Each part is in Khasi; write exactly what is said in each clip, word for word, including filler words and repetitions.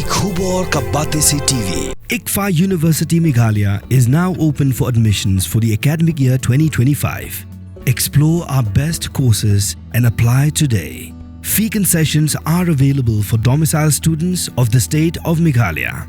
Khubor ka Batesi T V. ICFAI University Meghalaya is now open for admissions for the academic year twenty twenty-five. Explore our best courses and apply today. Fee concessions are available for domicile students of the state of Meghalaya.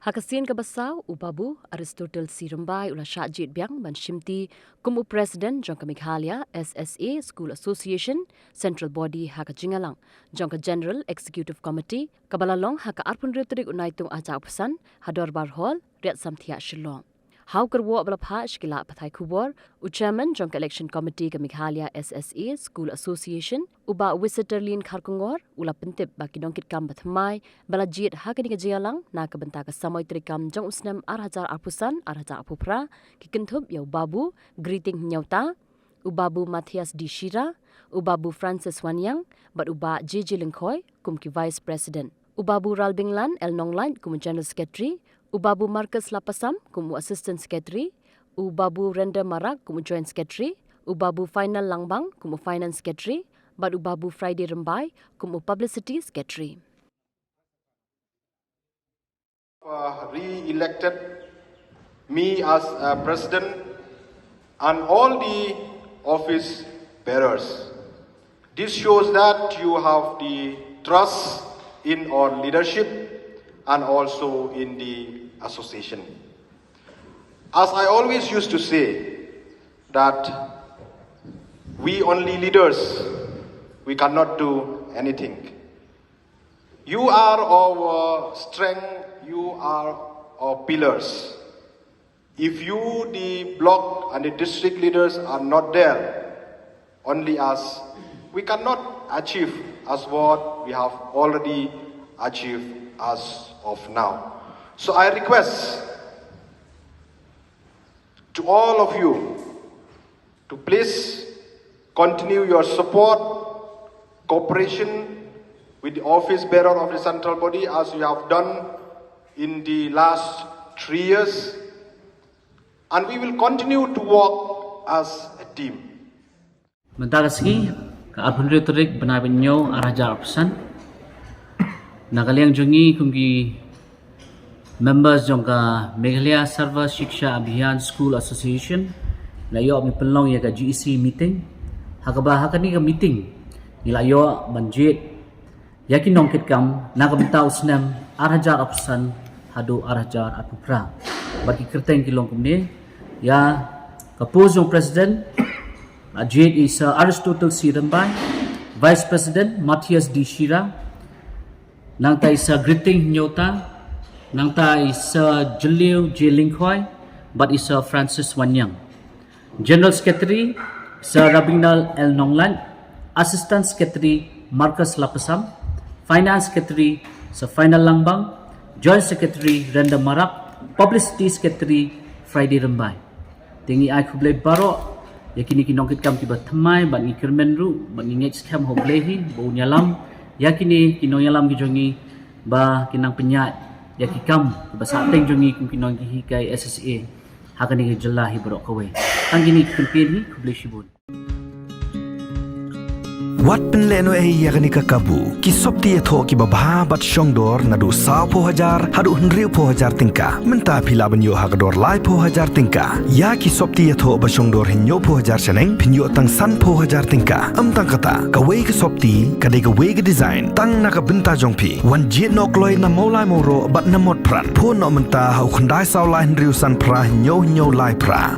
Ha ka sien kaba saw, u Babu Aristotle C Rymbai u la shah jied biang ban shimti kum u President jong ka Meghalaya S S A School Association Central Body ha ka jingïalang jong ka General Executive Committee kaba la long ha ka arphew hynriew tarik u Naitung arhajar arphew san ha Dorbar Hall, Riat Samthiah, Shillong. Ha u kyrwoh ba la phah sha ki lad pathai khubor, u Chairman jong ka Election Committee ka Meghalaya S S A School Association, u Bah Wisiterlin Kharkongor, u la pyntip ba ki nongkitkam bathymmai ba la jied ha kane ka jingïalang na ka bynta ka samoi treikam jong u snem arhajar arphew san arhajar arphew phra ki kynthup ïa u Babu Greeting Hynñiewta, u Babu Matthias D Shira, u Babu Francis Wanniang bad u Bah J J Lyngkhoi kum ki Vice President, u Babu Ralbinglan L Nonglait kum u General Secretary, u Babu Marcus Lapasam kum u Assistant Secretary, u Babu Renda Marak kum u Joint Secretary, u Babu Final Langbang kum u Finance Secretary bad u Babu Friday Rymbai kum u Publicity Secretary. Uh, re-elected me as a president and all the office bearers. This shows that you have the trust in our leadership and also in the association. As I always used to say, that we only leaders, we cannot do anything. You are our strength, you are our pillars. If you, the block and the district leaders, are not there, only us, we cannot achieve as what we have already achieved as of now. So I request to all of you to please continue your support, cooperation with the office bearer of the central body as you have done in the last three years. And we will continue to work as a team. Mynta ka sngi ka arphew hynriew tarik bnai ba hynñiew arhajar arphew san, na ka liang jong ngi kum ki members jong ka Meghalaya Sarva Shiksha Abhiyan School Association la ïoh ban pynlong ïa ka G E C meeting. Ha kaba ha kane ka meeting ngi la ïoh ban jied ïa ki nongkitkam na ka bynta u snem arhajar arphew san haduh arhajar arphew phra. Bad ki kyrteng ki long kumne: ïa ka post jong president la jied i Sir Aristotle C Rymbai, vice president Matthias D Shira, nangta i Sir Greeting Hynñiewta, nangta i Sir Jylliew J Lyngkhoi bad i Sir Francis Wanniang. General Secretary, Sir Rabignal L Nonglait, Assistant Secretary, Marcus Lapasam, Finance Secretary, Sir Final Langbang, Joint Secretary, Renda Marak, Publicity Secretary, Friday Rymbai. Te ngi ai khublei baroh ïa kine ki nongkitkam kiba thymmai, bad ngi kyrmen ruh, bad ngi ngeit skhem ha U Blei hi ba un ïalam ïa kine ki nongïalam ki jong ngi ba kin nang pynïaid ïa ki kam kiba sahteng jong ngi kum ki nonghikai S S A ha kane ka jylla hi baroh kawei. Tang kine ki kyntien hi, khublei shibun. Wat pynlehnohei ïa kane ka kabu. Ki sopti ïathoh kiba bha bad shongdor naduh sawphew hajar haduh hynriewphew hajar tyngka. Mynta phi lah ban ïoh ha ka dor laiphew hajar tyngka. Ïa ki sopti ïathoh ba shongdor hynñiewphew hajar shaneng phin ïoh tang sanphew hajar tyngka. Ym tang kata, kawei ka sopti ka dei kawei ka design tang na ka bynta jong phi. Wan jied noh kloi na Mawlai Mawroh bad na Motphran. Phone noh mynta ha u khyndai saw lai hynriew san phra hynñiew hynñiew lai phra.